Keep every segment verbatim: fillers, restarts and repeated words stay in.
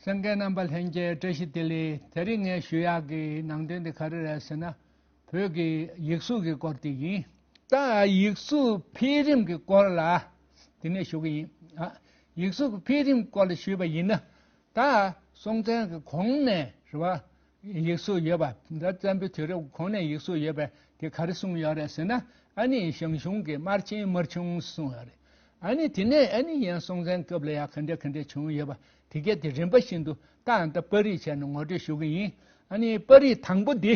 སེང་གེ་རྣམ་པ་ལྷན་རྒྱས་བཀྲ་ཤིས་བདེ་ལེགས། དེ་རིང་ངས་ཞུ་ཡག་གི་ནང་དོན་དེ་ག་རེ་རེད་ཟེར་ན། བོད་ཀྱི་ཡིག་གཟུགས་ཀྱི་སྐོར་དེ་ཡིན། ད་ཡིག་གཟུགས་འཕེལ་རིམ་གྱི་སྐོར་ལ་དེ་ནས་ཞུ་གི་ཡིན། ཨ། ཡིག་གཟུགས་ཀྱི་འཕེལ་རིམ་སྐོར་ལ་ཞུས་པ་ཡིན་ན། ད་སྲོང་བཙན་གྱི་གོང་ནས་རེད་བ། ཡིག་གཟུགས་ཡོད་པ། ད་བཙན་པོའི་དུས་རབས་གོང་ནས་ཡིག་གཟུགས་ཡོད་པ་དེ་ག་རེ་གསུངས་ཡོད་རེད་ཟེར་ན། ཨ་ནི་ཞང་ཞུང་གི་དམར་ཆེན་དམར་ཆུང་གསུངས་ཡོད་རེད། ཨ་ནི་དེ་ནས་ཨ་ནི་ཡང་སྲོང་བཙན་སྐབས་ལ་ཡང་ག་འདྲ་ག་འདྲ་བྱུང་ཡོད་པ་དེ་གས་དེ་རིམ་པ་བཞིན་དུ་ད་ཨ་ད་པར་རིས་བྱས་ནས་ངོ་སྤྲོད་ཞུ་གི་ཡིན། ཨ་ནི་པར་རིས་དང་པོ་འདི་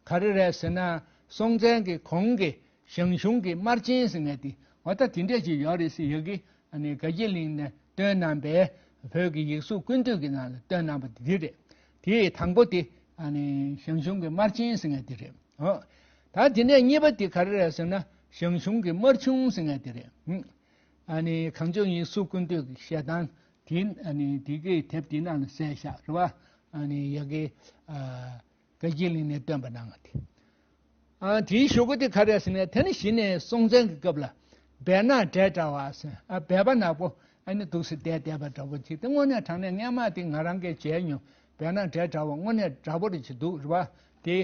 ག་རེ་རེད་ཟེར་ན། སྲོང་བཙན་གྱི་གོང་གི་ཞང་ཞུང་གི་དམར་ཆེན་ཟེར་མཁན་དེ། འོ་ད་དེ་འདྲས་ཅིག་ཡོད་རེད་ཟེར་ཡ་གི། ཨ་ནི་དགའ་སྐྱིད་གླིང་ནས་བཏོན་གནང་པའི་བོད་ཀྱི་ཡིག་གཟུགས་ཀུན་བཏུས་ཀྱི་ནང་ལ་བཏོན་གནང་པ་འདི་རེད། དེའི་དང་པོ་དེ་ཨ་ནི་ཞང་ཞུང་གི་དམར་ཆེན་ཟེར་མཁན་དེ་རེད། འོ། ད་དེ་ནས་གཉིས་པ་དེ་ག་རེ་རེད་ཟེར་ན། ཞང་ཞུང་གི་དམར་ཆུང་ཟེར་མཁན་དེ་རེད། ཨ་ནི་གངས་ལྗོངས་ཡིག་གཟུགས་ཀུན་བཏུས་ཀྱི་བཤད་སྟངས་དེ། ཨ་ནི་དེ་གའི་དེབ་དེའི་ནང་ལ་གསལ་བཞག་རེད་བ། ཨ་ནི་ཡ་གི། ཨ། དགའ་སྐྱིད་གླིང་ནས་བཏོན་པ་གནང་བ་དེ། ཨ། དེའི་གཞུག་གུ་དེ་ག་རེ་ཟེར་ན། དེ་ནི་གཞི་ནས་སྲོང་བཙན་གྱི་སྐབས་ལ་སྦལ་ནག་འདྲ་འདྲ་བ་ཟེར། ཨ། སྦལ་པ་ནག་པོ་ཨ་ནི་འདུག་སེ་བསྡད་བསྡད་པ་འདྲ་པོ་ཅིག་དེ་དངོས་གནས་དྲང་གནས་སྔན་མ་དེ་ང་རང་གིས་མཇལ་མྱོང་། སྦལ་ནག་འདྲ་འདྲ་བ་དངོས་གནས་འདྲ་པོ་རེ་ཅིག་འདུག་རེད་བ། དེ་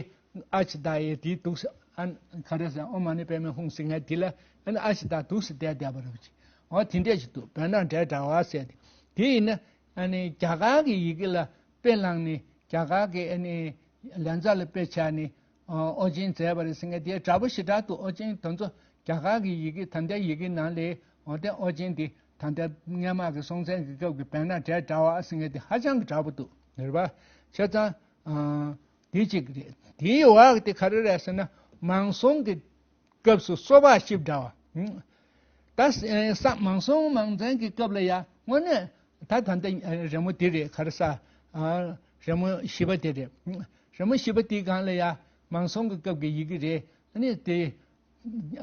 ཨ་ཕྱི་ད་ཡེ་དེ་འདུག་སེ། ཨ། ག་རེ་ཟེར། ཨོཾ་མ་ཎི་པདྨེ་ཧཱུྃ་ཟེར་མཁན་དེ་ལ་ཨ་ནི་ཨ་ཕྱི་ད་འདུག་སེ་བསྡད་བསྡད་པ་རེ་ཅིག་འོ་དེ་འདྲས་ཅིག་འདུག་སྦལ་ནག་འདྲ་འདྲ་བ་ཟེར་དེ། དེ་ཡིན་ན་ཨ་ནི་རྒྱ་གར་གྱི་ཡི་གེ་ལ་དཔེ་བླངས་ནས་རྒྱ་གར་གྱི་ཨ་ནི་ལན་ཚ་ལ་དཔེ་ཆ་ནས་ཨོ་རྒྱན་མཛད་པ་རེད་ཟེར་མཁན་དེ་འདྲ་པོ་ཞེ་དྲག་འདུག་ཨོ་རྒྱན་དེ་ཚོ་རྒྱ་གར་གྱི་ཡི་གེ། ད་ལྟའི་ཡི་གེ་ནང་ལས་འོ་དེ་ཨོ་རྒྱན་དེ་ད་ལྟ་སྔན་མ་གི་སྲོང་བཙན་གྱི་སྐབས་ཀྱི་སྦལ་ནག་འདྲ་འདྲ་བ་ཟེར་མཁན་དེ་ཧ་ཅང་གི་འདྲ་པོ་འདུག་རེད་པ། བྱས་ཙང་། ཨ། དེ་གཅིག་རེད། དེའི་འོག་དེ་ག་རེ་རེད་ཟེར་ན། མང་སྲོང་གི་སྐབས་སུ་སོ་ཕག་བཞི་འདྲ་བ། ད་ས་མང་སྲོང་མང་བཙན་གྱི་སྐབས་ལ་ཡ་དངོས་གནས་ད་ད་ལྟ་རི་མོ་དེ་རེད། ག་རེ་ཟ། རི་མོ་བཞི་པ་དེ་རེད། རི་མོ་བཞི་པ་དེའི་སྒང་ལ་ཡ་མང་སྲོང་གི་སྐབས་ཀྱི་ཡི་གེ་རེད། ཨ་ནི་དེ་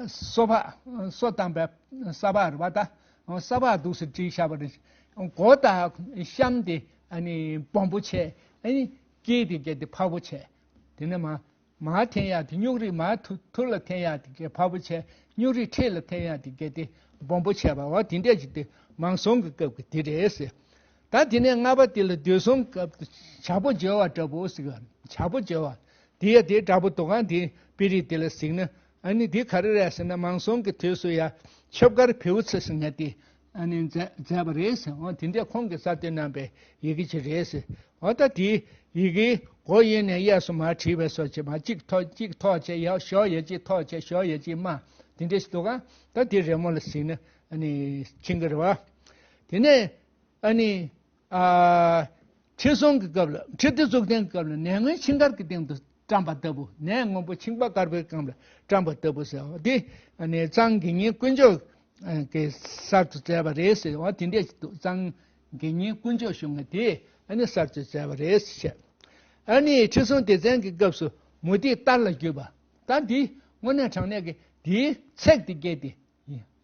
སོ་ཕག་སོ་བཏང་པའི་ས་ཕག་རེད་པ། ད་ས་ཕག་འདུག་སེ་བྲིས་བཞག་པ་རེད། མགོ་དང་གཤམ་དེ་ཨ་ནི་སྦོམ་པོ་བྱས། ཨ་ནི་སྐེ་དེ་གྱད་དེ་ཕར་པོ་བྱས། དེ་ནས་མ། མར་འཐེན་ཡག་དེ་སྨྱུག་རིས་མར་ཐུ་ཐུར་ལ་འཐེན་ཡག་དེ་གྱད་ཕར་པོ་བྱས། སྨྱུག་རིས་འཁྲིས་ལ་འཐེན་ཡག་དེ་གྱད་དེ་སྦོམ་པོ་བྱས་པ། འོ་དེ་འདྲས་ཅིག་དེ་མང་སྲོང་གི་སྐབས་ཀྱི་དེ་རེད་ཟེར། ད་དེ་ནས་ལྔ་པ་དེ་ལ་འདོད་སྲུང་སྐབས་དུ་བྱ་ཕོ་འཇོལ་བ་འདྲ་པོ་ཟེར་ག་བྱ་ཕོ་འཇོལ་བ་དེ་ཡ་དེ་འདྲ་པོ་འདུག་ག་དེ་དཔེ་རིས་དེ་ལ་གཟིགས་ན། ཨ་ནི་དེ་ག་རེ་རེད་ཟེར་ན། མང་སྲོང་གི་དུས་སུ་ཡ་ཆབ་དཀར་བེའུ་ཚེ་ཟེར་མཁན་དེ། ཨ་ནི་མཛད་མཛད་པ་རེད་ཟེར། འོ་དེ་འདྲས་ཁོང་གིས་གསར་གཏོད་གནང་པའི་ཡི་གེ་ཅིག་རེད་ཟེར། འོ་ད་དེའི་ཡི་གེའི་མགོ་དབྱེ་ནས་གཡས་སུ་མར་བྲིས་པའི་བཟོ་བྱས། མར་གཅིག་ཐོག་གཅིག་ཐོག་བྱས། ཡར་ཞོགས་ཡར་གཅིག་ཐོག་བྱས། ཞོགས་ཡར་གཅིག་དམའ། དེ་འདྲས་ཞིག་འདུག་ག་ད་དེ་རི་མོ་ལ་གཟིགས་ན་ཨ་ནི་མཁྱེན་གྱི་རེད་བ། དེ་ནས་ཨ་ནི་ཨ་ཁྲི་སྲོང་གི་སྐབས་ལ། ཁྲི་ལྡེ་གཙུག་བརྟན་གྱི་སྐབས་ལ་ནས་སྔོན་ཆིང་དཀར་གྱི་སྟེང་དུ་བཀྲམ་པ་ལྟ་བུ། ནས་སྔོན་པོ་ཆིང་པ་དཀར་པོའི་སྒང་ལ་བཀྲམ་པ་ལྟ་བུ་ཟེར་བ་དེ། ཨ་ནི་གཙང་དགེ་བསྙེན་དཀོན་མཆོག་གིས་གསར་དུ་མཛད་པ་རེད་ཟེར་བ་དེ་འདྲས་ཅིག་འདུག་གཙང་དགེ་བསྙེན་དཀོན་མཆོག་ཞུ་མཁན་དེས་ཨ་ནི་གསར་དུ་མཛད་པ་རེད་ཟེར་བཤད། ཨ་ནི་ཁྲི་སྲོང་ལྡེ་བཙན་གྱི་སྐབས་སུ་མུ་ཏིག་ལྟར་ལ་བརྒྱུས་པ། ད་འདི་དངོས་གནས་དྲང་གནས་ཀྱི་དེའི་ཚེག་དེ་གྱད་དེ།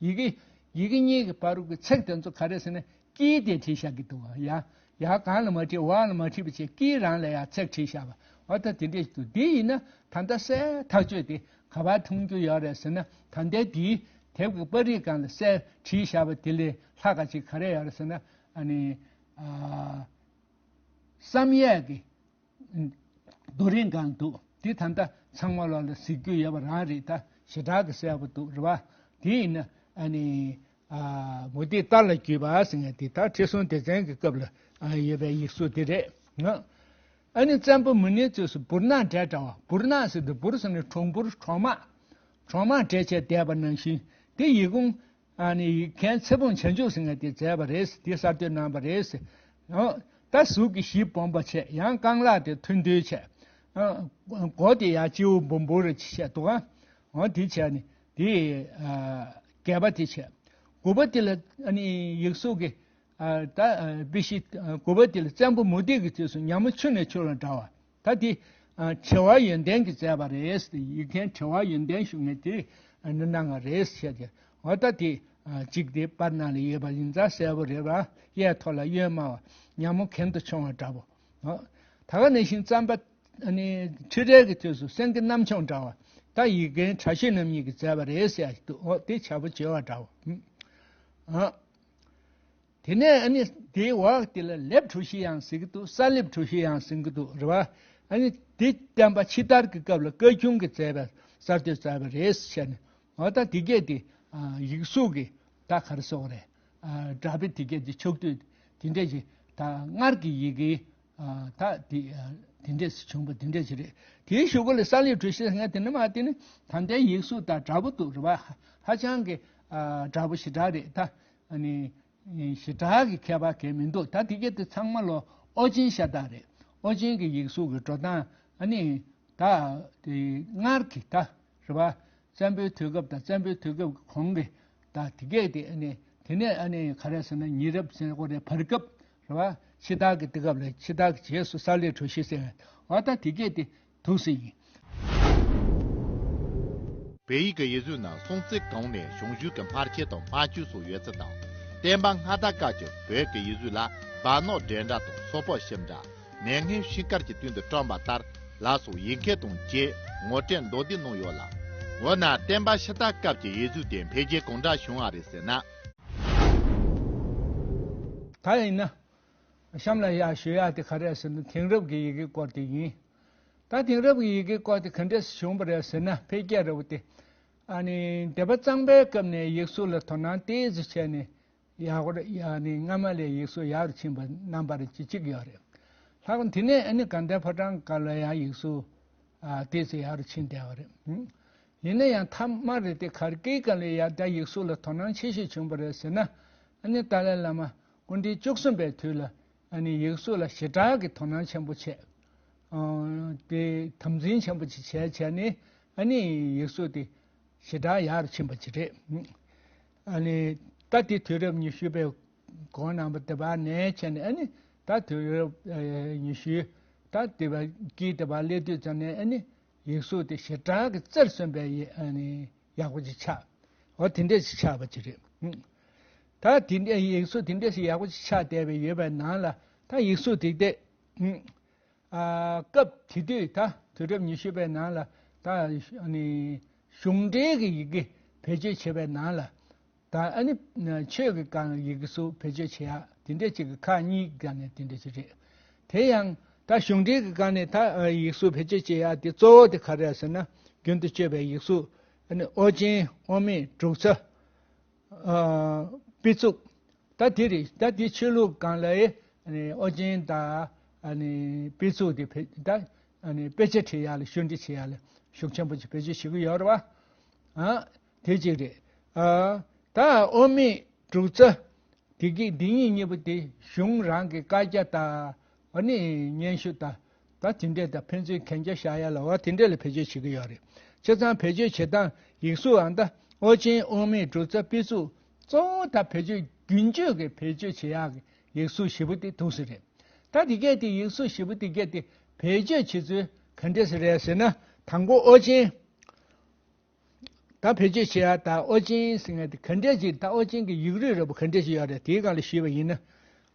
ཡི་གེ་ཡི་གེ་གཉིས་ཀྱི་བར་དུ་གི་ཚེག་དེ་ཚོ་ག་རེ་ཟེར་ན། དཀྱིལ་དེ་བྲིས་བཞག་གི་འདུག་བ། ཡ་ཡ་གང་ལ་མ་བྲིས། འོག་ལ་མ་བྲིས་པ་བྱས། དཀྱིལ་རང་ལ་ཡ་ཚེག་བྲིས་བཞག་པ། འོ་ད་དེ་འདྲས་ཞིག་འདུག་འདི་ཡིན་ན་ད་ལྟ་གསལ་ཐག་ཆོད་དེ་ག་པར་མཐོང་རྒྱུ་ཡོད་རེད་ཟེར་ན། ད་ལྟའི་འདིའི་དེབ་ཀྱི་པར་རིས་སྒང་ལ་གསལ་བྲིས་བཞག་པ་དེ་ལས་ལྷག་ག་ཅིག་ག་རེ་ཡོད་རེད་ཟེར་ན། ཨ་ནི་ཨ་བསམ་ཡས་ཀྱི་རྡོ་རིང་སྒང་འདུག་འདི་ད་ལྟ་ཚང་མ་ལོག་ལ་གཟིགས་རྒྱུ་ཡོད་པ་རང་རེད། ད་ཞེ་དྲག་གི་གསལ་པོ་འདུག་རེད་བ། དེ་ཡིན་ན་ཨ་ནི་ཨ་མུ་ཏིག་ལྟར་ལ་བརྒྱུས་པ་ཟེར་མཁན་དེ་ད་ཁྲི་སྲོང་ལྡེ་བཙན་གྱི་སྐབས་ལ་ཨ་ཡོད་པའི་ཡིག་གཟུགས་དེ་རེད། ཨ་ནི་བཙན་པོ་མུ་ནེའི་དུས་སུ་འབུར་ནག་འདྲ་འདྲ་བ། འབུར་ནག་ཟེར་དུས་འབུར་ཟེར་ནས་གྲོང་འབུར་གྲོང་དམག་གྲོང་དམག་འདྲ་བྱས་བསྡད་པ་ནང་བཞིན་དེ་ཡི་གུང་ཨ་ནི་ཡིག་མཁན་ཚེ་སྤོང་བྱང་ཆུབ་ཟེར་མཁན་དེ་མཛད་པ་རེད། དེ་གསར་གཏོད་གནང་བ་རེད། ཨོ། ད་གཟུགས་ཀྱི་གཞི་སྦོམ་པ་བྱས། ཡང་རྐང་ལག་དེ་ཐུང་ཐུང་བྱས། ཨ། མགོ་དེ་ཡང་སྤྱི་བོ་འབུམ་པོ་རེ་བྱས་འདུག་ཨ། འོ་དེ་བྱས་ནས་དེ་ཨ་སྒལ་པ་དེ་བྱས། དགུ་པ་དེ་ལ་ཨ་ནི་ཡིག་གཟུགས་ཀྱི་ཨ་ད་ཨ་དཔེ་གཞི་ཨ་དགུ་པ་དེ་ལ་བཙན་པོ་མུ་ཏིག་གི་དུས་སུ་ཉ་མོ་ཆུ་ནས་འཕྱུར་བ་འདྲ་བ། ད་དེ་ཨ་དྲི་བ་ཡོན་ཏན་གྱིས་མཛད་པ་རེད། ཡིག་མཁན་དྲི་བ་ཡོན་ཏན་ཞུ་མཁན་དེ་ཨ་ནི་གནང་བ་རེད་བཤད་དེ། འོ་ད་དེ་ཨ་གཅིག་དེ་པར་ནང་ལ་ཡོད་པ་ཡིན་ཙང་གསལ་པོ་རེད་བ། གཡས་ཐོག་ལ་གཡོན་མ་བ་ཉ་མོ་གྱེན་དུ་མཆོང་བ་འདྲ་པོ། འོ་ད་ག་ནང་བཞིན་རྩམ་པ་ཨ་ནི་ཁྲི་རལ་གྱི་དུས་སུ་སེང་གེ་གནམ་མཆོང་འདྲ་བ། ད་ཡིག་མཁན་དྲག་ཤོས་རྣམ་གཉིས་ཀྱིས་མཛད་པ་རེད་ཟེར་ཡ་ཞིག་འདུག་འོ་དེ་བྱ་ཕོ་བྱེ་བ་འདྲ་བ། ཨ། དེ་ནས་ཨ་ནི་དེའི་འོག་དེ་ལ་ལེབ་གྲུ་བཞི་ཡང་ཟེར་གྱི་འདུག། ས་ལེབ་གྲུ་བཞི་ཡང་ཟེར་གྱི་འདུག་རེད་བ། ཨ་ནི་དེ་བསྟན་པ་ཕྱི་དར་གྱི་སྐབས་ལ་བཀའ་ཁྱུང་གིས་མཛད་པའི་གསར་གཏོད་མཛད་པ་རེད་ཟེར་ནས། འོ་ད་དེ་གས་དེ་ཡིག་གཟུགས་ཀྱི་ད་ག་རེ་ཟེར་དགོས་རེད། སྒྲ་དཔེ་དེ་གས་དེ་ཕྱོགས་བསྡུས་དེ་འདྲས་ཀྱི་ད་སྔར་གྱི་ཡི་གེ་ད་དེ་དེ་འདྲས་བྱུང་བ་དེ་འདྲས་ཅིག་རེད། དེའི་གཞུག་གུ་ལ་ས་ལེབ་གྲུ་བཞི་ཟེར་མཁན་དེ་ནི་མ་དེ་ནི་ད་ལྟའི་ཡིག་གཟུགས་དང་འདྲ་པོ་འདུག་རེད་བ། ཧ་ཅང་གི་འདྲ་པོ་ཞེ་དྲག་རེད། ད་ཨ་ནི་ཞེ་དྲག་གི་ཁྱད་པར་གང་མི་འདུག། ད་དེ་གས་དེ་ཚང་མ་ལོ་ཨོ་རྒྱན་ཤ་སྟག་རེད། ཨོ་རྒྱན་གྱི་ཡིག་གཟུགས་ཀྱི་འགྲོ་སྟངས་ཨ་ནི་ད་དེ་སྔར་གྱི་ད་རེད་བ། བཙན་པོའི་དུས་སྐབས་དང་བཙན་པོའི་དུས་སྐབས་ཀྱི་གོང་གི་ད་དེ་གས་དེ་ཨ་ནི་དེ་ནས་ཨ་ནི་ག་རེ་ཟེར་ན་ཉེ་རབས་ཟེར་དགོས་རེད། བར་སྐབས་རེད་བ། ཕྱི་དར་གྱི་དུས་སྐབས་ལ་ཕྱི་དར་གྱི་རྗེས་སུ་ས་ལེབ་གྲུ་བཞི་ཟེར་བ། འོ་ད་དེ་གས་དེ་འདུག་སེ་ཡིན། བོད་ཡིག་གི་ཡིག་གཟུགས་ནང་སྲོང་བཙན་གོང་ནས་གཞུང་ཞུས་ཀྱི་སྨར་ཁྱི་དང་སྨར་ཁྱུང་སོགས་ཡོད་ཚུལ་དང་། བསྟན་པ་སྔ་དར་སྐབས་ཀྱི་བོད་ཀྱི་ཡིག་གཟུགས་ལ་སྦྲ་ནག་འབྲེལ་སྒྲ་དང་སོག་པོ་ཞབས་འདྲ། མེ་སྔོན་ཤིང་དཀར་གྱི་སྟེང་དུ་བཀྲམ་པ་ལྟར་ལ་སོགས་ཡིག་མཁན་དང་བཅས་ངོ་སྤྲོད་མདོར་བསྡུས་གནང་ཡོད་ལ། འོ་ན་བསྟན་པ་ཕྱི་དར་སྐབས་ཀྱི་ཡིག་གཟུགས་དེ་འཕེལ་རྒྱས་གང་འདྲ་བྱུང་བ་རེད་ཟེར་ན། ད་ཡིན་ན། གཤམ་ལ་ཡར་ཞུ་ཡག་དེ་ག་རེ་ཟེར་ན་དེང་རབས་ཀྱི་ཡི་གེའི་སྐོར་དེ་ཡིན། ད་དེང་རབས་ཀྱི་ཡི་གེའི་སྐོར་དེ་ག་འདྲས་བྱུང་བ་རེད་ཟེར་ན། འཕེལ་རྒྱས་འདྲ་བོ་དེ་ཨ་ནི་སྡེ་པ་གཙང་པའི་སྐབས་ནས་ཡིག་གཟུགས་ལ་དོ་སྣང་ཏོག་ཙམ་བྱས་ནས་ཡག་པོ་ཡ་ནི་སྔ་མ་ལས་ཡིག་གཟུགས་ཡག་རུ་ཕྱིན་པ་རྣམ་པར་ཅིག་ཅིག་ཡོད་རེད། ལྷག་དེ་ནས་ཨ་ནི་དགའ་ལྡན་ཕོ་བྲང་སྐབས་ལ་ཡང་ཡིག་གཟུགས་ཨ་ཏོག་ཙམ་ཡག་རུ་ཕྱིན་བསྡད་པ་རེད། ཡིན་ན་ཡང་མཐའ་མ་རེད་དེ་ག་རེ་སྐབས་ལ་ཡ་ད་ཡིག་གཟུགས་ལ་དོ་སྣང་ཆེ་ཤོས་བྱུང་བ་རེད་ཟེར་ན། ཨ་ནི་ཏཱ་ལའི་བླ་མ་སྐུ་ཕྲེང་བཅུ་གསུམ་པའི་དུས་ལ་ཨ་ནི་ཡིག་གཟུགས་ལ་ཞེ་དྲག་གི་དོ་སྣང་ཆེན་པོ་བྱས། ཨ་དེ་དམ་འཛིན་ཆེན་པོ་ཅིག་བྱས་བྱས་ནས་ཨ་ནི་ཡིག་གཟུགས་དེ་ཞེ་དྲག་ཡག་རུ་ཕྱིན་པ་ཅིག་རེད། ཨ་ནི་ད་དེ་དུས་རབས་ཉི་ཤུ་པའི་གོང་རྣམ་པ་དེ་བར་ནས་བྱས་ནས་ཨ་ནི་ད་དུས་རབས་ཨ་ཉི་ཤུ་ད་དེ་བར་དཀྱིལ་དེ་བར་སླེབས་དུས་ཙམ་ནས་ཨ་ནི་ཡིག་གཟུགས་དེ་ཞེ་དྲག་གི་རྩེར་སོན་པའི་ཡི་ཨ་ནི་ཡག་པོ་ཅིག་ཆགས། འོ་དེ་འདྲས་ཅིག་ཆགས་པ་ཅིག་རེད། ད་དེ་འདྲས་ཡིག་གཟུགས་དེ་འདྲས་ཞིག་ཡག་པོ་ཅིག་ཆགས་བསྡད་པའི་ཡོད་པའི་ནང་ལ་ད་ཡིག་གཟུགས་དེ་དེ་ཨ་སྐབས་དེ་དུས་ད་དུས་རབས་ཉི་ཤུ་པའི་ནང་ལ་ད་ཨ་ནི་གཞུང་འབྲེལ་གྱི་ཡི་གེ་བེད་སྤྱོད་བྱེད་པའི་ནང་ལ། ད་ཨ་ནི་ཆོས་ཀྱི་སྒང་ཡི་གེ་གཟུགས་བེད་སྤྱོད་བྱེད་ཡག་དེ་འདྲས་ཅིག་གི་ཁག་གཉིས་སྒང་ནས་དེ་འདྲས་ཅིག་རེད། དེ་ཡང་ད་གཞུང་འབྲེལ་གྱི་སྒང་ནས་ད་ཡིག་གཟུགས་བེད་སྤྱོད་བྱེད་ཡག་དེ་གཙོ་བོ་དེ་ག་རེ་རེད་ཟེར་ན། རྒྱུན་དུ་སྤྱོད་པའི་ཡིག་གཟུགས་ཨ་ནི་ཨོ་རྒྱན་དབུ་མེད་འབྲུག་རྩ་ཨ་དཔེ་བཙུགས། ད་དེ་རེད། ད་དེ་ཆོས་ལུགས་སྒང་ལ་ཨ་ནི་ཨོ་རྒྱན་དང་ཨ་ནི་དཔེ་བཙུགས་དེ་བེད་ད་ཨ་ནི་དཔེ་ཆ་ཁྲིད་ཡག་ལ་ཤུགས་འབྲེལ་བྱེད་ཡག་ལ་ཤུགས་ཆེན་པོ་ཅིག་བེད་སྤྱོད་བྱེད་ཀྱི་ཡོད་རེད་བ། ཨ་དེ་གཅིག་རེད། ཨ་ད་དབུ་མེད་འབྲུག་རྩ་དེ་གི་འདི་གཉིས་གཉིས་པོ་དེ་གཞུང་རང་གི་བཀའ་རྒྱ་དང་ཨ་ནི་སྙན་ཞུ་དང་ད་དེ་འདྲས་དང་ཕན་ཚུན་གན་རྒྱ་བཞག་ཡག་ལ་བ་དེ་འདྲས་ལ་བེད་སྤྱོད་བྱེད་ཀྱི་ཡོད་རེད། བྱས་ཙང་བེད་སྤྱོད་བྱེད་སྟངས་ཡིག་གཟུགས་ཨ་ད་ཨོ་རྒྱན་དབུ་མེད་འབྲུག་རྩ་དཔེ་བཙུགས་གཙོ་བོ་ད་བེད་སྤྱོད་རྒྱུན་སྤྱོད་ཀྱི་བེད་སྤྱོད་བྱེད་ཡག་གི་ཡིག་གཟུགས་བཞི་པོ་དེ་འདུག་སེ་རེད། ད་དེ་གས་དེ་ཡིག་གཟུགས་བཞི་པོ་དེ་གས་དེ་བེད་སྤྱོད་བྱེད་ཚུལ་ག་འདྲས་སེ་རེད་ཟེར་ན། དང་པོ་ཨོ་རྒྱན། ད་བེད་སྤྱོད་བྱེད་ཡག་ད་ཨོ་རྒྱན་ཟེར་མཁན་དེ་ག་འདྲས་ཅིག་ད་ཨོ་རྒྱན་གྱི་ཡིག་རིགས་འདྲ་པོ་ག་འདྲས་ཅིག་ཡོད་རེད། དེའི་སྒང་ལ་ཞུས་པ་ཡིན་ན།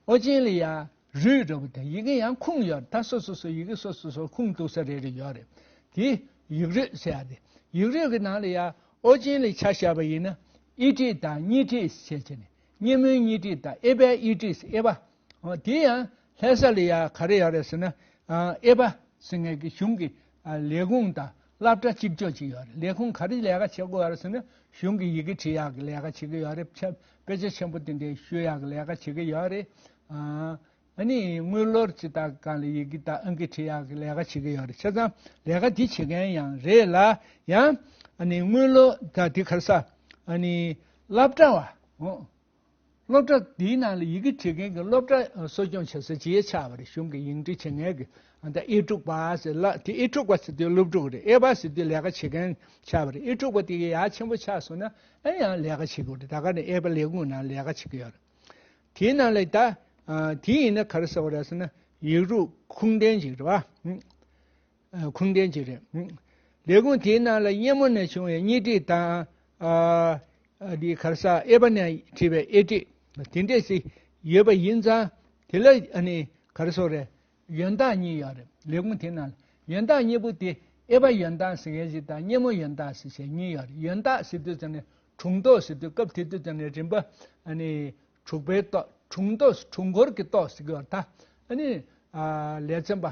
ཨོ་རྒྱན་ལ་ཡ་རུས་འདྲ་པོ་དང་ཡི་གེ་ཡང་ཁུངས་ཡོད་རེད། ད་སོ་སོ་སོ་ཡི་གེ་སོ་སོ་སོ་ཁུངས་གཏུགས་ས་རེ་རེ་ཡོད་རེད། དེ་ཡིག་རིགས་ཟེར་ཡག་དེ། ཡིག་རིགས་ཀྱི་ནང་ལ་ཡ་ཨོ་རྒྱན་ལ་ཆ་བཞག་པ་ཡིན་ན་ཨི་ཊི་དང་གཉིས་ཊི་ཟེར་བྱས་ནས་སྙེ་མོའི་གཉིས་ཊི་དང་ཨེ་པའི་ཨི་ཊི་ཟེར་ཨེ་པ། འོ་དེ་ཡང་ལྷ་ས་ལ་ཡ་ག་རེ་ཡོད་རེད་ཟེར་ན། ཨ་ཨེ་པ་ཟེར་མཁན་གྱི་གཞུང་གི་ཨ་ལས་ཁུངས་དང་སློབ་གྲྭ་གཅིག་ལྕོགས་ཅིག་ཡོད་རེད། ལས་ཁུངས་ག་རེ་ལས་ཀ་བྱེད་དགོས་ཡོད་རེད་ཟེར་ན། གཞུང་གི་ཡི་གེ་འབྲི་ཡག་གི་ལས་ཀ་བྱེད་ཀྱི་ཡོད་རེད། ཕྱ་དཔེ་ཆ་ཆེན་པོ་དེ་འདྲའི་ཞུ་ཡག་གི་ལས་ཀ་བྱེད་ཀྱི་ཡོད་རེད། ཨ་ཨ་ནི་དངུལ་ལོར་ཇི་ལྟར་སྒང་ལ་ཡི་གེ་དང་ཨང་ཀི་འབྲི་ཡག་གི་ལས་ཀ་བྱེད་ཀྱི་ཡོད་རེད། བྱས་ཙང་ལས་ཀ་འདི་བྱེད་མཁན་ཡང་རེད་ལ། ཡང་ཨ་ནི་དངུལ་ལོར་ད་འདི་ག་རེ་ཟ། ཨ་ནི་སློབ་གྲྭ་བ། འོ། སློབ་གྲྭ་འདིའི་ནང་ལ་ཡི་གེ་འབྲི་མཁན་གྱི་སློབ་གྲྭ་གསོ་སྐྱོང་བྱེད་ས་ཅིག་ཆགས་པ་རེད། གཞུང་གི་ཡིག་འབྲི་བྱེད་མཁན་གྱི་ཨ་ད་ཨེ་དྲུག་པ་ཟེར་ལ་དེ་ཨེ་དྲུག་པ་ཟེར་དུས་སློབ་ཕྲུག་རེད། ཨེ་པ་ཟེར་དུས་ལས་ཀ་བྱེད་མཁན་ཆགས་པ་རེད། ཨེ་དྲུག་པ་དེ་གི་ཡག་ཆེན་པོ་ཆགས་སོང་ན་ཨ་ཡང་ལས་ཀ་བྱེད་དགོས་རེད། ད་ག་ནས་ཨེ་པ་ལས་ཁུངས་ནང་ལས་ཀ་བྱེད་ཀྱི་ཡོད་རེད། དེའི་ནང་ལ་ད་ཨ་དེ་ཡིན་ན་ག་རེ་ཟེར་བ་རེད་ཟེར་ན་ཡིག་རུས་ཁུངས་ལྡན་ཅིག་རེད་བ། ཨ་ཁུངས་ལྡན་ཅིག་རེད། ལས་ཁུངས་དེའི་ནང་ལ་སྙེ་མོ་ནས་བྱུང་བའི་སྙེ་ཊི་དང་། ཨ་ཨ་འདི་ག་རེ་ཟ་ཨེ་པ་ནས་བྲིས་པའི་ཨེ་ཊི་དེ་འདྲས་ཞིག་ཡོད་པ་ཡིན་ཙང་། དེ་ལ་ཨ་ནི་ག་རེ་ཟེར་རེད། ཡོན་བདག་གཉིས་ཡོད་རེད། ལས་ཁུངས་དེའི་ནང་ལ་ཡོན་བདག་གཉིས་པོ་དེ་ཨེ་པ་ཡོན་བདག་ཟེར་མཁན་ཞིག་དང་སྙེ་མོ་ཡོན་བདག་ཟེར་མཁན་གཉིས་ཡོད་རེད། ཡོན་བདག་ཟེར་དུས་ཙམ་ནས་དྲུང་ཐོག་ཟེར་དུས་སྐབས་དེ་དུས་ཙམ་ནས་རིམ་པ་ཨ་ནི་དྲུག་པའི་ཐོག་དྲུང་ཏོག་དྲུང་འཁོར་གྱི་ཏོག་ཟེར་གྱི་ཡོད་རེད་ད། ཨ་ནི་ཨ་ལས་ཚན་པ་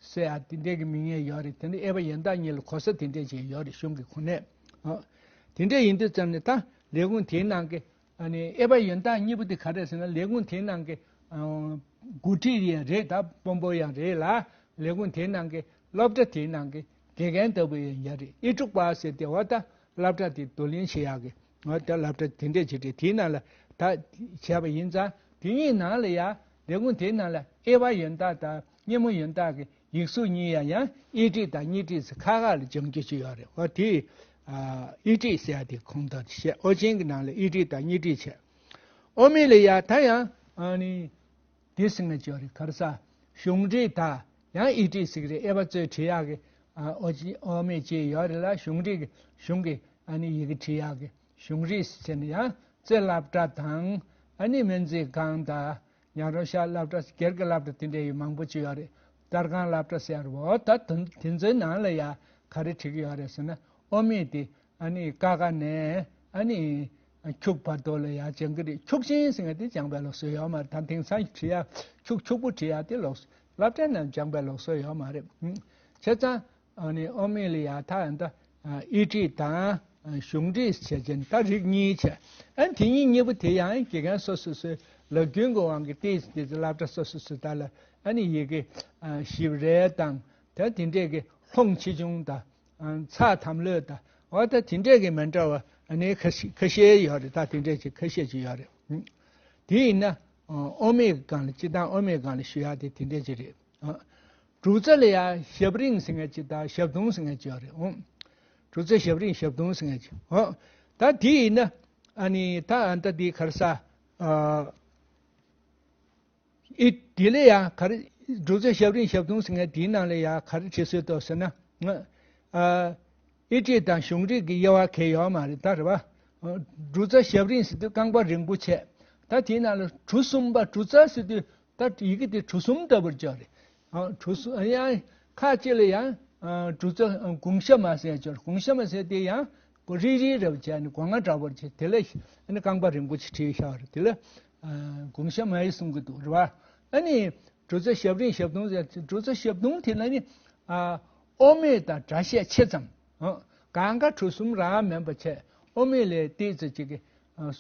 ཟེར་ཡ་དེ་འདྲས་ཀྱི་མིང་ཡང་ཡོད་རེད། དེ་ནི་ཨེ་བ་ཡོན་བདག་གཉིས་ལ་གོ་ས་དེ་འདྲས་ཅིག་ཡོད་རེད། གཞུང་གི་ཁོངས་ནས། ཨ་དེ་འདྲས་ཡིན་དུས་ཙམ་ནས་ད་ལས་ཁུངས་དེའི་ནང་གི་ཨ་ནི་ཨེ་བ་ཡོན་བདག་གཉིས་པོ་དེ་ག་རེ་ཟེར་ན། ལས་ཁུངས་དེའི་ནང་གི་ཨ་འགོ་ཁྲིད་ཡང་རེད། ད་དཔོན་པོ་ཡང་རེད་ལ། ལས་ཁུངས་དེའི་ནང་གི་སློབ་གྲྭ་དེའི་ནང་གི་དགེ་རྒན་ལྟ་བུ་ཡང་ཡང་རེད། ཨི་ཀྲུག་པ་ཟེར་དེ་འོ་ད་སློབ་གྲྭ་དེ་བསྡུ་ལེན་བྱེད་ཡག་གི་འོ་ད་སློབ་གྲྭ་དེ་འདྲས་ཅིག་རེད། དེའི་ནང་ལ་ད་བྱས་པ་ཡིན་ཙང་། དེ་གཉིས་ནང་ལ་ཡང་ལས་ཁུངས་དེའི་ནང་ལ་ཨེ་བ་ཡོན་བདག་དང་སྙེ་མོ་ཡོན་བདག་གི་ཡིག་གཟུགས་གཉིས་ཡང་ཡང་ཨི་ཀྲིག་དང་ཉི་ཀྲིག་ཟེར་ཁག་ཁག་ལ་སྦྱང་རྒྱུ་ཅིག་ཡོད་རེད། འོ་དེ་ཨ་ཨི་ཀྲིག་ཟེར་ཡ་དེ་ཁོངས་གཏོགས་བཤད། ཨོ་ཆེན་གྱི་ནང་ལ་ཨི་ཀྲིག་དང་ཉི་ཀྲིག་བྱས། ཨོ་མི་ལ་ཡ་ད་ཡང་ཨ་ནི་དེ་ཟེར་ན་ཅིག་ཡོད་རེད། ག་རེ་ཟ། གཞུང་འབྲེལ་ད་ཡང་ཨི་ཀྲིག་ཟེར་གི་རེད། ཨེ་བ་ཚོས་བྲིས་ཡག་གི་ཨ་ཨོ་ཅི་ཨོ་མི་ཅིག་ཡོད་རེད་ལ། གཞུང་འབྲེལ་གྱི་གཞུང་གི་ཨ་ནི་ཡི་གེ་བྲིས་ཡག་གི་གཞུང་རིས་ཟེར་ནས་ཡང་རྩེ་སློབ་གྲྭ་དང་། ཨ་ནི་སྨན་རྩིས་ཁང་དང་། ཉག་རོང་ཤར་སློབ་གྲྭ། སྒེར་གྱི་སློབ་གྲྭ་དེ་འདྲ་ཡི་མང་པོ་ཅིག་ཡོད་རེད། གཏེར་ཁང་སློབ་གྲྭ་ཟེར་བ་ད་དེ་དེ་ཚོའི་ནང་ལ་ཡང་ག་རེ་བྲིས་ཀྱི་ཡོད་རེད་ཟེར་ན། ཨོ་མི་དེ་ཨ་ནི་ཀ་ཁ་ནས་ཨ་ནི་ཁྱུག་བར་དུ་ལ་ཡང་སྦྱང་གི་རེད། ཁྱུག་ཆེན་ཟེར་མཁན་དེ་སྦྱངས་པའི་ལུགས་སྲོལ་ཡོད་མ་རེད། ད་དེང་སང་བྲིས་ཡ་ཁྱུག་ཁྱུག་པོ་བྲིས་ཡ་དེ་ལུགས་སློབ་གྲྭའི་ནང་སྦྱངས་པའི་ལུགས་སྲོལ་ཡོད་མ་རེད། བྱས་ཙང་ཨ་ནི་ཨོ་མི་ལ་ཡ་ད་ཨ་ད་ཨི་ཀྲིག་དང་གཞུང་འབྲེལ་བྱས་ཙང་ད་རིགས་གཉིས་བྱས། ཨ་ནི་དེ་གཉིས་གཉིས་པོ་དེ་ཡང་དགེ་རྒན་སོ་སོ་སོའི་ལག་རྒྱུན་གྱི་དབང་གིས་ཏོག་ཙམ་ཏོག་ཙམ་སློབ་གྲྭ་སོ་སོ་སོ་ད་ལ་ཨ་ནི་ཡི་གེ་ཞིབ་རལ་དང་། ད་དེ་འདྲས་ཀྱི་ལྷུང་ཆེ་ཆུང་དང་། ཚགས་དམ་ལྷོད་དང་། འོ་ད་དེ་འདྲས་ཀྱི་མི་འདྲ་བ་ཨ་ནི་ཁ་ཤས་ཁ་ཤས་ཡོད་རེད། ད་དེ་འདྲས་ཅིག་ཁ་ཤས་ཅིག་ཡོད་རེད། དེ་ཡིན་ན་ཨོ་མའི་སྒང་ལ། སྤྱིར་བཏང་ཨོ་མའི་སྒང་ལ་ཞུ་ཡག་དེ་དེ་འདྲས་ཅིག་རེད། དྲུག་རྩ་ལ་ཡ་ཞབས་རིང་ཟེར་མཁན་ཅིག་དང་ཞབས་དུང་ཟེར་མཁན་ཅིག་ཡོད་རེད། འོ། དྲུག་རྩ་ཞབས་རིང་ཞབས་དུང་ཟེར་མཁན་ཅིག་འོ། ད་དེ་ཡིན་ན་ཨ་ནི་ད་ཨ་ད་དེ་ག་རེ་ཟ། ཨ་ཨི་དེ་ལ་ཡ་ག་རེ། དྲུག་རྩ་ཞབས་རིང་ཞབས་དུང་ཟེར་མཁན་དེའི་ནང་ལ་ཡ་ག་རེ་བྲིས་སྲོལ་འདུག་ཟེར་ན། ཨ་ཨི་ཀྲིག་དང་གཞུང་འབྲེལ་གྱི་དབྱེ་བ་གང་ཡང་ཡོད་མ་རེད། ད་རེད་པ། དྲུག་རྩ་ཞབས་རིང་ཟེར་དུས་རྐང་པ་རིང་པོ་བྱས། ད་དེའི་ནང་ལ་གྲུ་གསུམ་པ། དྲུག་རྩ་ཟེར་དུས་ད་ཡི་གེ་དེ་གྲུ་གསུམ་ལྟ་བུར་སྦྱར་རེད། ཨ་གྲུ་གསུམ། ཨ་ཡང་ཁ་ཅིག་ལ་ཡང་ཨ་དྲུག་རྩ་ཨ་གུང་ཤ་མ་ཟེར་སྦྱར། གུང་ཤ་མ་ཟེར་དེ་ཡང་སྒོ་རིལ་རིལ་རེ་བྱས་ནས་སྒོ་ང་འདྲ་བོར་བྱས། དེ་ལ་ཨ་ནི་རྐང་པ་རིང་པོ་ཅིག་བྲིས་བཞག་རེད། དེ་ལ་ཨ་གུང་ཤ་མ་ཡིན་གསུང་གི་འདུག་རེད་པ། ཨ་ནི་དྲུག་རྩ་ཞབས་རིང་ཞབས་དུང་ཟེར། དྲུག་རྩ་ཞབས་དུང་དེ་ལ་ནི་ཨ་ཨོ་མོད་དང་སྒྲ་བཤད་ཆེ་ཙམ། ཨ་གང་ག་གྲུ་གསུམ་རང་མིན་པ་བྱས། ཨོ་མོད་ལས་ཏོག་ཙམ་ཅིག་གི་ཨ་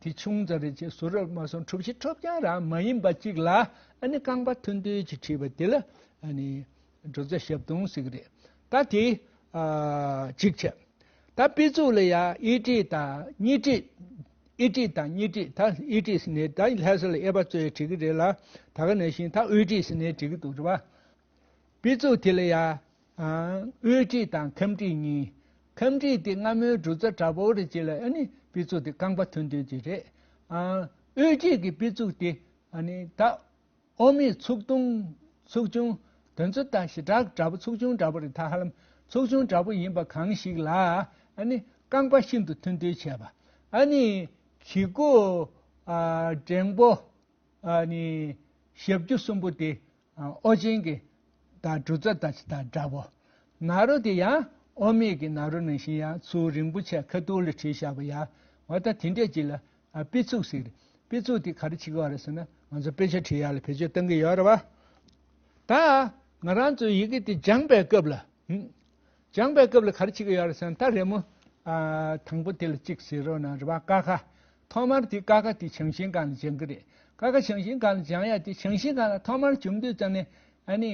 དེ་ཆུང་ཙམ་རེ་བྱས། ཟུར་རབ་མ་སོང་། གྲུ་བཞི་གྲུ་རྐྱང་རང་མ་ཡིན་པ་ཅིག་ལ་ཨ་ནི་རྐང་པ་ཐུང་ཐུང་ཅིག་བྲིས་པ་དེ་ལ་ཨ་ནི་དྲུག་རྩ་ཞབས་དུང་ཟེར་གི་རེད། ད་དེ་ཨ་གཅིག་བྱས། ད་དཔེ་མཛོད་ལ་ཡ་ཨི་ཀྲིག་དང་ཉི་ཀྲིག་ཨི་ཀྲིག་དང་ཉི་ཀྲིག་ད་ཨི་ཀྲིག་ཟེར་ནས་ད་ལྷ་ས་ལ་ཨེ་བ་ཚོས་བྲིས་གི་རེད་ལ། ད་ག་ནང་བཞིན་ད་དབུས་ཀྲིག་ཟེར་ནས་བྲིས་གི་འདུག་རེད་པ། དཔེ་མཛོད་དེ་ལ་ཡ་ཨ་དབུས་ཀྲིག་དང་ཁམས་ཀྲིག་གཉིས། ཁམས་ཀྲིག་དེ་སྔ་མོའི་དྲུག་རྩ་འདྲ་པོ་རེད། ཅིག་ལ་ཨ་ནི་དཔེ་མཛོད་དེ་རྐང་པ་ཐུང་ཐུང་ཅིག་རེད། ཨ་དབུས་ཀྲིག་གི་དཔེ་མཛོད་དེ་ཨ་ནི་ད་ཨོ་མའི་ཚུགས་ཐུང་ཚུགས་ཆུང་དེ་ཚོ་དང་ཞེ་དྲག་འདྲ་པོ། ཚུགས་ཆུང་འདྲ་པོ་རེད། ད་ཧ་ལམ་ཚུགས་ཆུང་འདྲ་པོ་ཡིན་པ་གང་ཞིག་ལ་ཨ་ནི་རྐང་པ་ཤིན་ཏུ་ཐུང་ཐུང་བྱས་པ། ཨ་ནི་གི་གུ་ཨ་འགྲེང་པོ་ཨ་ནི་ཞབས་ཀྱུ་གསུམ་པོ་དེ་ཨ་ཨོ་རྒྱན་གྱི་ད་དྲུག་རྩ་ད་ཅི་ད་འདྲ་པོ། ན་རོ་དེ་ཡང་ཨོ་མའི་གི་ན་རོ་ནང་བཞིན་ཡང་ཚུར་རིང་པོ་བྱས་ཁ་ཐུག་ལ་བྲིས་བཞག་པ་ཡ། འོ་ད་དེ་འདྲས་ཅིག་ལ་ཨ་དཔེ་མཛོད་ཟེར་གི་རེད། དཔེ་མཛོད་དེ་ག་རེ་བྱེད་ཀྱི་ཡོད་རེད་ཟེར་ན། ང་ཚོ་དཔེ་ཆ་བྲིས་ཡག་ལ་བེད་སྤྱོད་གཏོང་གི་ཡོད་རེད་པ། ད་ང་རང་ཚོའི་ཡི་གེ་དེ་སྦྱངས་པའི་སྐབས་ལ། ཧུམ། སྦྱངས་པའི་སྐབས་ལ་ག་རེ་བྱེད་ཀྱི་ཡོད་རེད་ཟེར་ན། ད་རེད་མོ། ཨ་དང་པོ་དེ་ལ་གཅིག་གཟིགས་རོགས་གནང་རེད་པ། ཀ་ཁ། ཐོག་མར་དེ་ཀ་ཁ་དེ་བྱང་ཤིང་སྒང་ལ་སྦྱང་གི་རེད། ཀ་ཁ་བྱང་ཤིང་སྒང་ལ་སྦྱང་ཡ་དེ། བྱང་ཤིང་སྒང་ལ་ཐོག་མར་སྦྱོང་དུས་ཙམ་ནས་ཨ་ནི་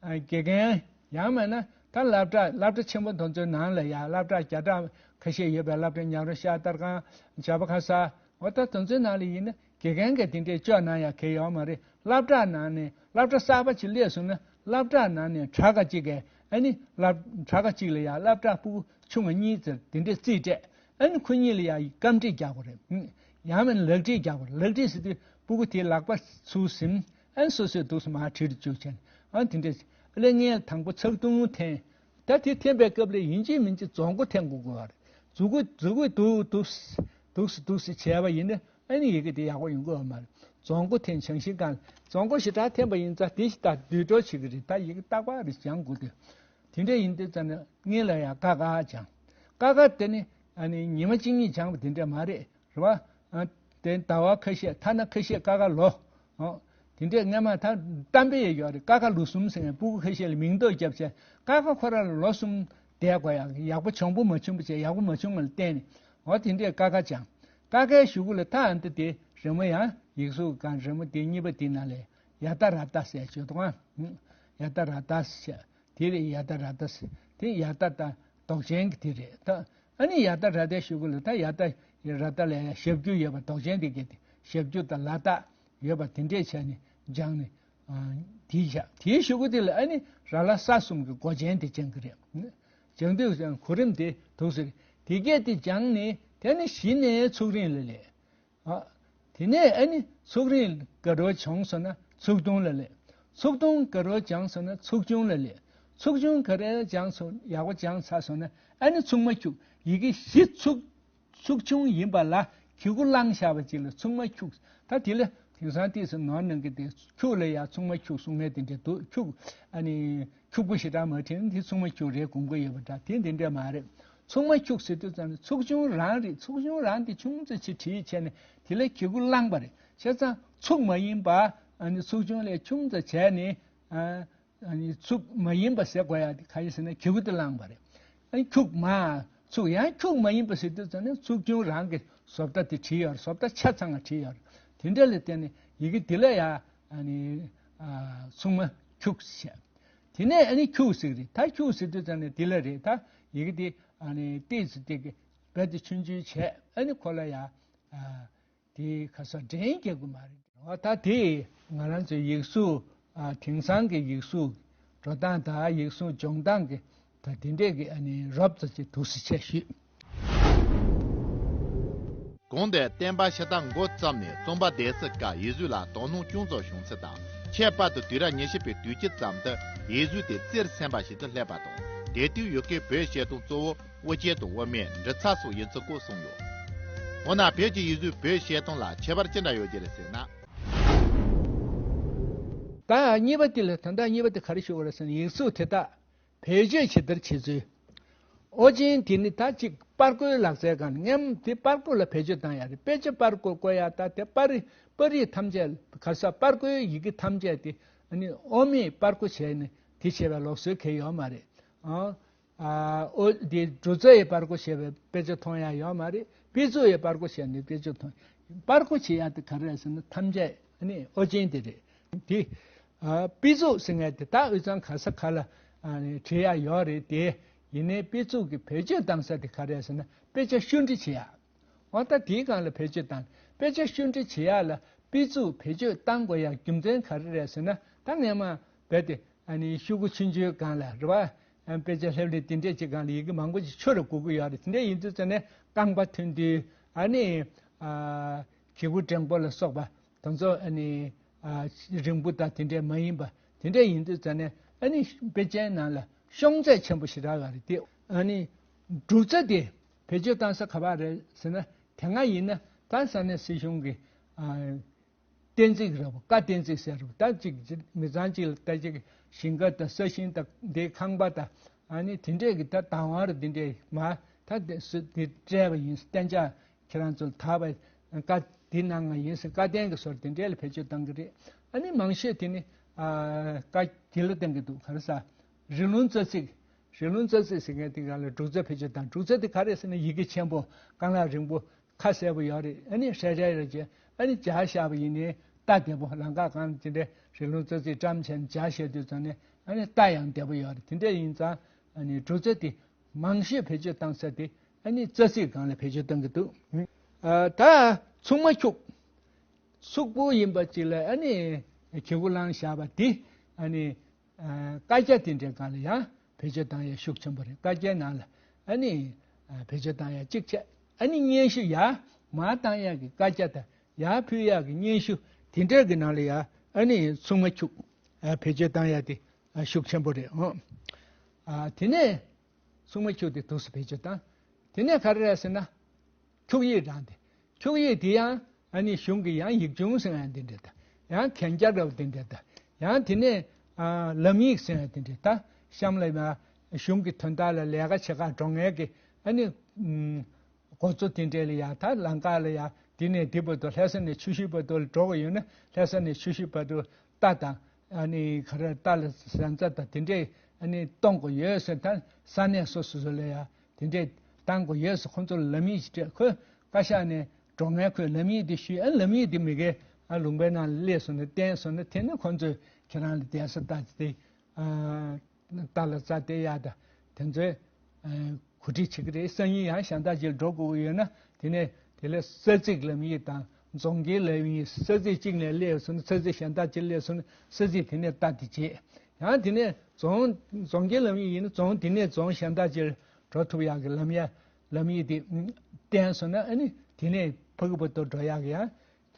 ཨ་དགེ་རྒན་ཡང་མིན་ན་ད་སློབ་གྲྭ། སློབ་གྲྭ་ཆེན་པོ་དེ་ཚོའི་ནང་ལ་ཡ་སློབ་གྲྭ་བརྒྱ་ཕྲག་ཁ་ཤས་ཡོད་པའི་སློབ་གྲྭ། ཉག་རོང་ཤར། གཏེར་ཁང་། བྱ་བ་ཁ་གསར། འོ་ད་དེ་ཚོའི་ནང་ལ་ཡིན་ན་དགེ་རྒན་གྱིས་དེ་འདྲས་བཅོས་གནང་ཡ་གང་ཡང་ཡོད་མ་རེད། སློབ་གྲྭ་ནང་ནས་སློབ་གྲྭ་གསར་པ་ཅིག་སླེབས་སོང་ན་སློབ་གྲྭ་ནང་ནས་གྲྭ་ཁ་ཅིག་གིས་ཨ་ནི་སློབ་གྲྭ་ཁ་ཅིག་ལ་ཡ་སློབ་གྲྭ་སྤུ་གུ་ཆུང་བ་གཉིས་ཙམ་དེ་འདྲས་རྩིས་སྤྲད། ཨ་ནི་ཁོ་གཉིས་ལ་ཡ་རྐང་འཁྲིད་རྒྱག་དགོས་རེད། ཡང་མིན་ལག་འཁྲིད་རྒྱག་དགོས་རེད། ལག་འཁྲིད་ཟེར་དུས་སྤུ་གུ་དེའི་ལག་པ་ཚུར་ཟིན། ཨ་ནི་སོ་སོས་འདུག་སེ་མར་ཁྲིད་དུ་བཅུག་བྱས་ནས། ཨ་ནི་དེ་འདྲས་ཨ་ལས་ངས་དང་པོ་ཚགས་ཐུང་འཐེན། ད་དེ་འཐེན་པའི་སྐབས་ལ་ཡིན་གཅིག་མིན་གཅིག་རྫོང་མགོ་འཐེན་དགོས་ཀྱི་ཡོད་རེད། མཛུབ་གུ་མཛུབ་གུ་འདུག་འདུག་འདུག་སེ་འདུག་སེ་བྱས་པ་ཡིན་ན་ཨ་ནི་ཡི་གེ་དེ་ཡག་པོ་ཡོང་གི་ཡོད་མ་རེད། རྫོང་མགོ་འཐེན། བྱང་ཤིང་སྒང་། རྫོང་མགོ་ཞེ་དྲག་འཐེན་པ་ཡིན་ཙང་དེ་ཞིག་ད་དུད་འགྲོ་བྱེད་ཀྱི་རེད། ད་ཡི་གེ་རྟག་པར་རེ་སྦྱང་དགོས་དུས། དེ་འདྲ་ཡིན་དུས་ཙམ་ནས་སྔོན་ལ་ཡང་ཀ་ཁ་སྦྱངས། ཀ་ཁ་དེ་ནི་ཨ་ནི་ཉི་མ་གཅིག་གཉིས་སྦྱངས་པ་དེ་འདྲ་མ་རེད། རེད་བ། ཨ་ དེ་ཟླ་བ་ཁ་ཤས་ཐ་ན་ཁ་ཤས་ཀ་ཁ་ལོ། ཨོ། དེ་འདྲས་སྔ་མ་ད་གཏམ་དཔེ་ཡོད་རེད། ཀ་ཁ་ལོ་གསུམ་ཟེར་ནས་སྤུ་གུ་ཁ་ཤས་ལ་མིང་འདོགས་བརྒྱབ་བྱས་ཀ་ཁ་ཁོ་རང་ལ་ལོ་གསུམ་བསྡད་དགོས་ཡག་ཡག་པོ་བྱུང་པོ་མ་བྱུང་པ་བྱས་ཡག་པོ་མ་བྱུང་བ་ལ་བརྟེན་ནས། ཨོ། དེ་འདྲས་ཀ་ཁ་སྦྱངས། ཀ་ཁའི་གཞུག་གུ་ལ་ད་ཨ་འདི་དེ་རི་མོ་ཡང་ཡིག་གཟུགས་སྒང་རི་མོ་དེ་གཉིས་པ་དེ་ནང་ལ་ཡ་ཏ་ར་ཏ་ཟེར་བརྗོད་དོ། ཨ། ཡ་ཏ་ར་ཏ་ཟེར། དེ་རེད། ཡ་ཏ་ར་ཏ་ཟེར། དེ་ཡ་ཏ་ད་འདོགས་ཅན་གྱི་དེ་རེད་ད། ཨ་ནི་ཡ་ཏ་ར་ཏའི་གཞུག་གུ་ལ་ད་ཡ་ཏ་ར་ཏ་ལ་ཡ་ཞབས་ཀྱུ་ཡོད་པ་འདོགས་ཅན་དེ་གྱད་དེ་ཞབས་ཀྱུ་དང་ལ་དག་ཡོད་པ་དེ་འདྲས་བྱས་ནས་སྦྱངས་ནས། ཨ། དེའི་ཞག་དེའི་གཞུག་གུ་དེ་ལ་ཨ་ནི་ར་ལ་ས་གསུམ་གྱི་མགོ་ཅན་དེ་སྦྱང་གི་རེད། སྦྱང་དུས་གོ་རིམ་དེ་འདུག་ཟེར། དེ་གྱད་དེ་སྦྱངས་ནས་དེ་ནས་གཞི་ནས་ཚུགས་རིང་ལ་སླེབས། ཨ། དེ་ནས་ཨ་ནི་ཚུགས་རིང་དགའ་རབ་བྱུང་སོང་ན་ཚུགས་ཐུང་ལ་སླེབས། ཚུགས་ཐུང་དགའ་རབ་སྦྱངས་སོང་ན་ཚུགས་ཆུང་ལ་སླེབས། ཚུགས་ཆུང་དགའ་རབ་སྦྱངས་སོང་ཡག་པོ་སྦྱངས་ཚར་སོང་ན་ཨ་ནི་ཚུགས་མ་འཁྱུག་ཡི་གེ་བཞི་ཚུགས་ཚུགས་ཆུང་ཡིན་པ་ལ་གི་གུ་བླངས་བཞག་པ་ཅིག་ལ་ཚུགས་མ་འཁྱུག་ད་དེ་ལ་དེང་སང་ཏོག་ཙམ་ནོར་གནང་གི་དེ་འཁྱུག་ལ་ཡ་ཚུགས་མ་འཁྱུག་གསུང་མཁན་དེ་འདྲ་འདུག་འཁྱུག་ཨ་ནི་འཁྱུག་པོ་ཞེ་དྲག་མ་དྲན་དེ་ཚུགས་མ་འཁྱུག་རེད་དགོངས་ཀྱི་ཡོད་པ་འདྲ། དེ་འདི་འདྲ་མ་རེད། ཚུགས་མ་འཁྱུག་ཟེར་དུས་ཙམ་ནས་ཚུགས་ཆུང་རང་རེད། ཚུགས་ཆུང་རང་དེ་ཆུང་ཙམ་ཅིག་བྲིས་བྱས་ནས་དེ་ལ་གི་གུ་བླངས་པ་རེད། བྱས་ཙང་ཚུགས་མ་ཡིན་པ་ཨ་ནི་ཚུགས་ཆུང་ལས་ཆུང་ཙམ་བྱས་ནས། ཨ། ཨ་ནི་ཚུགས་མ་ཡིན་པ་ཟེར་དགོས་ཡ་དེ་ག་ཡིན་ཟེར་ན་གི་གུ་དེ་བླངས་པ་རེད། ཨ་ནི་འཁྱུག་མ་ཚུགས་ཡང་འཁྱུག་མ་ཡིན་པ་ཟེར་དུས་ཙམ་ནས་ཚུགས་ཆུང་རང་གི་བཟོ་ལྟ་དེ་བྲིས་ཡོད་རེད། བཟོ་ལྟ་ཆ་ཚང་བ་བྲིས་ཡོད་རེད། དེ་འདྲ་ལ་བརྟེན་ནས་ཡི་གེ་འདི་ལ་ཡ་ཨ་ནི་ཨ་ཚུགས་མ་འཁྱུག་ཟེར། དེ་ནས་ཨ་ནི་འཁྱུག་ཟེར་གི་རེད། ད་འཁྱུག་ཟེར་དུས་ཙམ་ནས་འདི་ལ་རེད། ད་ཡི་གེ་འདི་ཨ་ནི་ཏོག་ཙམ་དེ་གི་རྦད་དེ་ཆུང་ཆུང་བྱས་ཨ་ནི་ཁོ་ལ་ཡ་ཨ། དེ་ཁ་སང་འགྲན་རྒྱག་གི་མ་རེད། འོ་ད་དེ་ང་རང་ཚོའི་ཡིག་གཟུགས་ཨ་དེང་སང་གི་ཡིག་གཟུགས་འགྲོ་སྟངས་དང་ཡིག་གཟུགས་སྦྱོང་སྟངས་ཀྱི་ད་དེ་འདྲས་ཀྱི་ཨ་ནི་རོབ་ཙམ་ཅིག་འདུག་སེ་བྱས་ཞུས། གོང་དུ་བསྟན་པ་ཕྱི་དར་འགོ་བརྩམས་ནས་བཙུན་པ་སྡེ་སྲིད་སྐབས་ཡིག་གཟུགས་ལ་དོ་སྣང་ཅུང་ཙམ་བྱུང་ཚུལ་དང་ཁྱད་པར་དུ་དུས་རབས་ཉི་ཤུ་པའི་དུས་དཀྱིལ་ཙམ་དུ་ཡིག་གཟུགས་དེ་རྩེར་སོན་པ་ཞིག་ཏུ་སླེབས་པ་དང་དེ་དུས་ཡུལ་སྐད་བོད་བཤད་སྟངས་གཙོ་བོ། དབུ་ཅན་དང་དབུ་མེད་འབྲི་ཚར་སོགས་ཡིན་ཚུལ་སྐོར་གསུངས་ཡོད། འོ་ན་བོད་ཀྱི་ཡིག་གཟུགས་བོད་བཤད་སྟངས་ལ་ཁྱད་པར་ཅི་འདྲ་ཡོད་ཀྱི་རེད་ཟེར་ན། ད་གཉིས་པ་དེ་ལ་ད་ལྟ་གཉིས་པ་དེ་ག་རེ་ཞུ་དགོས་རེད་ཟེར་ན་ཡིག་གཟུགས་དེ་དག་བེད་སྤྱོད་ཇི་ལྟར་བྱེད་ཚུལ། དབུ་ཅན་དེ་ནི་ད་ཅིག་པར་བརྐོས་ལག་རྩལ་སྒང་ནས་སྔོན་དེ་པར་བརྐོས་ལ་བེད་སྤྱོད་བཏང་ཡ་རེད། དཔེ་ཆ་པར་བརྐོས་བརྐོ་ཡ་ད་དེ་པར་རིས་པར་རིས་ཐམས་ཅད་ག་ས་པར་བརྐོས་ཡི་གེ་ཐམས་ཅད་དེ་ཨ་ནི་དབུ་མེད་པར་བརྐོ་བྱས་ནས་དེ་བྱས་པའི་ལུགས་སྲོལ་གང་ཡོད་མ་རེད། ཨང་། ཨ། ཨོ་དེ་འབྲུ་རྩ་ཡི་པར་བརྐོ་བྱས་པའི་དཔེ་ཆ་མཐོང་ཡ་ཡོད་མ་རེད། པི་ཙུག་ཡི་པར་བརྐོ་བྱས་ནས་དཔེ་ཆ་མཐོང་། པར་བརྐོ་བྱེད་ཡ་དེ་ག་རེ་རེད་ཟེར་ན་ཐམས་ཅད་ཨ་ནི་དབུ་ཅན་དེ་རེད། དེ་ཨ་པི་ཙུག་ཟེར་མཁན་དེ་ད་དབུས་གཙང་ག་ས་ག་ལ་ཨ་ནི་བྲིས་ཡ་ཡོད་རེད་དེ། ཡིན་ནའི་པི་ཙུག་གི་བེད་སྤྱོད་བཏང་ས་དེ་ག་རེ་རེད་ཟེར་ན་དཔེ་ཆ་བཤུ་འབྲི་བྱེད་ཡ། འོ་ད་དེའི་སྒང་ལ་བེད་སྤྱོད་བཏང་། དཔེ་ཆ་བཤུ་འབྲི་བྱེད་ཡ་ལ་པི་ཙུག་བེད་སྤྱོད་བཏང་དགོས་ཡ་རྒྱུ་མཚན་ག་རེ་རེད་ཟེར་ན་ད་སྔན་མ་རྦད་དེ། ཨ་ནི་ཤོག་གུ་ཆུང་ཆུང་སྒང་ལ་རེད་བ། ཨ་དཔེ་ཆ་ལྷེབ་ལེབ་དེ་འདྲས་ཅིག་སྒང་ལ་ཡི་གེ་མང་པོ་ཅིག་ཆུ་རུ་འགོ་གི་ཡོད་རེད། དེ་འདྲས་ཡིན་དུས་ཙམ་ནས་རྐང་པ་ཐོན་དུས་ཨ་ནི་ཨ་གི་གུ་འགྲེང་པོ་ལ་སོགས་པ་དེ་ཚོ་ཨ་ནི་ཨ་རིང་པོ་དང་དེ་འདྲས་མ་ཡིན་པ་དེ་འདྲས་ཡིན་དུས་ཙམ་ནས་ཨ་ནི་དཔེ་ཆའི་ནང་ལ་ཤོང་ཚད་ཆེན་པོ་ཞེ་དྲག་ཡོད་རེད་དེ། ཨ་ནི་འབྲུ་རྩ་དེ་བེད་སྤྱོད་བཏང་ས་ག་པར་རེད་ཟེར་ན་དེ་སྔ་ཡིན་ན་ད་ས་གནས་སྲིད་གཞུང་གི་ཨ། གཏན་ཚིགས་རེད་བ། བཀའ་གཏན་ཚིགས་ཟེར་བ་ད་ཅིག་མི་ཚང་གཅིག་ལ་ད་ཅིག་ཞིང་ཁ་དང་ས་ཞིང་དང་འདི་ཁང་པ་དང་ཨ་ནི་དེ་འདྲས་ཀྱི་ད་བདག་དབང་རུ་འདི་འདྲས་མ་ད་དེ་སུ་དེ་སྤྲད་པ་ཡིན། གཏན་འཇགས་ཁྱེད་རང་ཚོ་ལ་ད་བ་བཀའ་འདི་གནང་བ་ཡིན་ཟེར་བཀའ་བསྟན་གྱི་སོར་དེ་འདྲས་ལ་བེད་སྤྱོད་བཏང་གི་རེད། ཨ་ནི་མང་ཤོས་དེ་ནི་ཨ་བཀའ་དེ་ལ་བསྟན་གྱི་འདུག་ག་རེ་ཟ། རི་ལུང་རྩ་ཚིག་རི་ལུང་རྩ་ཚིག་ཟེར་མཁན་དེ་ག་ལ་འབྲུ་རྩ་བེད་སྤྱོད་བཏང་། འབྲུ་རྩ་དེ་ག་རེ་ཟེར་ན་ཡི་གེ་ཆེན་པོ་རྐང་ལག་རིང་པོ། ཁ་གསལ་པོ་ཡོད་རེད། ཨ་ནི་ཧྲལ་ཧྲལ་རེད་ཅེ་ཨ་ནི་འཇའ་བཞག་པ་ཡིན་ནའི་རྟ་བདེ་པོ། ལམ་ཁ་སྒང་དེ་འདྲའི་རི་ལུང་རྩ་ཚིག་བཀྲམ་བྱས་ནས་འཇའ་བཞག་དུས་ཙམ་ནས་ཨ་ནི་རྟ་ཡང་བདེ་པོ་ཡོད་རེད། དེ་འདྲ་ཡིན་ཙང་ཨ་ནི་འབྲུ་རྩ་དེ་མང་ཤོས་བེད་སྤྱོད་བཏང་ས་དེ་ཨ་ནི་རྩ་ཚིག་སྒང་ལ་བེད་སྤྱོད་བཏང་གི་འདུག་ཨ་ད་ཚུགས་མ་འཁྱུག་ཚུགས་པོ་ཡིན་པ་ཅིག་ལ་ཨ་ནི་གི་གུ་བླངས་བཞག་པ་དེ་ཨ་ནི། ཨ་བཀའ་རྒྱ་དེ་འདྲའི་སྒང་ལ་ཡང་བེད་སྤྱོད་བཏང་ཡ་ཤུགས་ཆེན་པོ་རེད། བཀའ་རྒྱའི་ནང་ལ་ཨ་ནི་ཨ་བེད་སྤྱོད་བཏང་ཡ་གཅིག་བྱས། ཨ་ནི་སྙན་ཞུ་ཡར་མར་བཏང་ཡ་གི་བཀའ་རྒྱ་དང་ཡར་ཕུལ་ཡ་གི་སྙན་ཞུ་དེ་འདྲའི་གི་ནང་ལ་ཡང་ཨ་ནི་ཚུགས་མ་འཁྱུག་ཨ་བེད་སྤྱོད་བཏང་ཡ་དེ་ཨ་ཤུགས་ཆེན་པོ་རེད། ཨོ། ཨ་དེ་ནས་ཚུགས་མ་འཁྱུག་དེ་འདུག་སེ་བེད་སྤྱོད་བཏང་། དེ་ནས་ག་རེ་རེད་ཟེར་ན། འཁྱུག་ཡིག་རང་དེ། འཁྱུག་ཡིག་དེ་ཡང་ཨ་ནི་གཞུང་གི་ཡང་ཡིག་ཆུང་ཟེར་ཡང་དེ་འདྲ་དང་། ཡང་གན་རྒྱ་འདྲ་བོ་དེ་འདྲ་དང་། ཡང་དེ་ནས་ཨ་ལམ་ཡིག་ཟེར་ཡང་དེ་འདྲ་དང་། གཤམ་ལ་ཡང་གཞུང་གི་དོན་དག་ལ་ལས་ཀ་བྱེད་གར་འགྲོ་མཁན་གྱི་ཨ་ནི་ཨུམ་འགོ་གཙོ་དེ་འདྲ་ལ་ཡང་ད་ལམ་ཁ་ལ་ཡང་ དེ་ནས་དེ་བར་དུ་ལྷ་ས་ནས་ཆུ་ཤུར་བར་དུ་འགྲོ་དགོས་ཡོད་ན། ལྷ་ས་ནས་ཆུ་ཤུར་བར་དུ་རྟ་དང་། ཨ་ནི་ག་རེ། རྟ་ལ་ཟན་རྩྭ་དང་དེ་འདྲས་ཨ་ནི་གཏོང་དགོས་ཡོད་ཟེར། ད་ས་གནས་སོ་སོ་སོ་ལ་ཡ་དེ་འདྲས་བཏང་དགོས་ཡོད་ཟེར། ཁོང་ཚོ་ལ་ལམ་ཡིག་ཅིག་སྤྲད། ཁོས་བཀའ་ཤག་ནས་འགྲོ་མཁན་ཁོས་ལམ་ཡིག་དེ་ཞུས། ཨ་ལམ་ཡིག་དེ་མི་སྒེར་ཨ་ལུང་པའི་ནང་ལ་སླེབས་སོང་ན། བསྟན་སོང་ན། དེ་ནས་ཁོང་ཚོས་ཁྱེད་རང་ལ་གདན་ས་ལྟ་ཅི་དེ། ཨ་རྟ་ལ་རྩྭ་སྟེར་ཡག་དང་དེ་ཚོའི་ཨ་གོ་སྒྲིག་བྱེད་ཀྱི་རེད། སང་ཉིན་ཡང་གཞན་དག་ཅིག་འགྲོ་དགོས་ཀྱི་ཡོད་ན། དེ་ནས་དེ་ལ་ས་ཚིགས་ལམ་ཡིག་དང་རྫོང་ཁའི་ལམ་ཡིག། ས་ཚིགས་གཅིག་ནས་སླེབས་སོང་ན་ས་ཚིགས་གཞན་དག་ཅིག་སླེབས་སོང་ན་ས་ཚིགས་དེ་ནས་ལྟ་དེ་བྱེད། ཡང་དེ་ནས་རྫོང་། རྫོང་ཁའི་ལམ་ཡིག་ཡིན་ན་རྫོང་དེ་ནས་རྫོང་གཞན་དག་ཅིག་འགྲོ་ཐུབ་ཡག་གི་ལམ་ཡ། ལམ་ཡིག་དེ་བསྟན་སོང་ན། ཨ་ནི་དེ་ནས་ཕ་གི་བར་དུ་འགྲོ་ཡག་གི་ཡང་།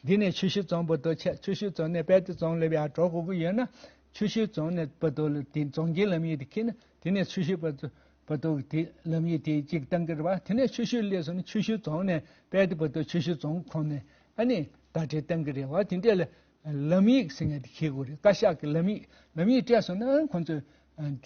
འདི་ནས་ཆུ་ཤུར་རྫོང་བར་དུ་ཆས། ཆུ་ཤུར་རྫོང་ནས་དཔལ་ལྡན་རྫོང་སླེབས་ཡག་འགྲོ་དགོས་ཀྱི་ཡོད་ན། ཆུ་ཤུར་རྫོང་ནས་བར་དུ་ལ་དེ་རྫོང་གི་ལམ་ཡིག་དེ་འཁྱེར་ན། དེ་ནས་ཆུ་ཤུར་བར་དུ། བར་དུ་དེ་ལམ་ཡིག་དེ་གཅིག་བཏང་གི་རེད་པ། དེ་ནས་ཆུ་ཤུར་སླེབས་སོང་ན་ཆུ་ཤུར་རྫོང་ནས་དཔལ་ལྡན་བར་དུ་ཆུ་ཤུར་རྫོང་ཁོངས་ནས་ཨ་ནི་བརྡ་འཕྲིན་བཏང་གི་རེད་པ། དེ་འདྲས་ལ་ལམ་ཡིག་ཟེར་མཁན་དེ་འཁྱེར་དགོས་རེད། བཀའ་ཤག་གི་ལམ་ཡིག། ལམ་ཡིག་སྤྲད་སོང་ན་ཁོང་ཚོས་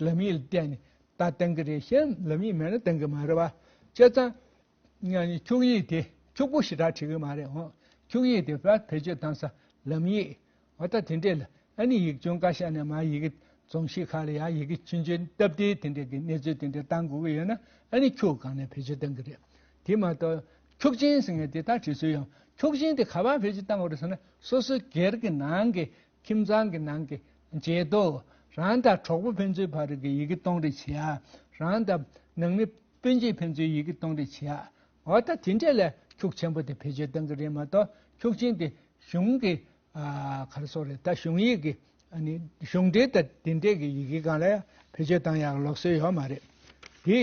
ལམ་ཡིག་ལ་བལྟས་ནས་བརྡ་བཏང་གི་རེད། གཞན་ལམ་ཡིག་མེད་ན་བཏང་གི་མ་རེད་པ། བྱས་ཙང་། ཁྱུག་ཡིག་དེ་ཁྱུག་པོ་ཞེ་དྲག་བྲིས་ཀྱི་མ་རེད། འོ། ཁྱུག་ཡིག་དེ་བེད་སྤྱོད་བཏང་ས་ལམ་ཡིག། འོ་ད་དེ་འདྲས་ལ་ཨ་ནི་ཡིག་ཆུང་བཀའ་ཤག་ནས་མར་ཡི་གེ། རྫོང་གཞིས་ཁག་ལ་ཡང་ཡི་གེ་ཆུང་ཆུང་སྟབས་བདེ་དེ་འདྲས་ཀྱི་གནས་ཚུལ་དེ་འདྲས་བཏང་དགོས་ཀྱི་ཡོད་ན། ཨ་ནི་ཁྱུག་སྒང་ནས་བེད་སྤྱོད་བཏང་གི་རེད། དེ་མ་གཏོགས་ཁྱུག་ཆེན་ཟེར་མཁན་དེ་ད་བྲིས་སྲོལ་ཡོད། ཁྱུག་ཆེན་དེ་ག་པར་བེད་སྤྱོད་བཏང་དགོས་རེད་ཟེར་ན། སོ་སོའི་སྒེར་གྱི་ནང་གི། ཁྱིམ་ཚང་གི་ནང་གི་མཇལ་དུ། རང་དང་གྲོགས་པོ་ཕན་ཚུན་བར་གྱི་ཡི་གེ་གཏོང་རེས་བྱེད་ཡ། རང་དང་ནང་མི་སྤུན་མཆེད་ཕན་ཚུན་ཡི་གེ་གཏོང་རེས་བྱེད་ཡ། འོ་ད་དེ་འདྲས་ལ་ཁྱུག་ཆེན་པོ་དེ་བེད་སྤྱོད་གཏོང་གི་རེད་མ་གཏོགས། ཁྱུག་ཆེན་དེ་གཞུང་གི། ཨ་ག་རེ་ཟེར་དགོས་རེད། ད་གཞུང་ཡིག་གི། ཨ་ནི་གཞུང་འབྲེལ་དང་དེ་འདྲས་ཀྱི་ཡི་གེ་སྒང་ལ་ཡང་བེད་སྤྱོད་བཏང་ཡག་ལུགས་སྲོལ་ཡོད་མ་རེད། དེ་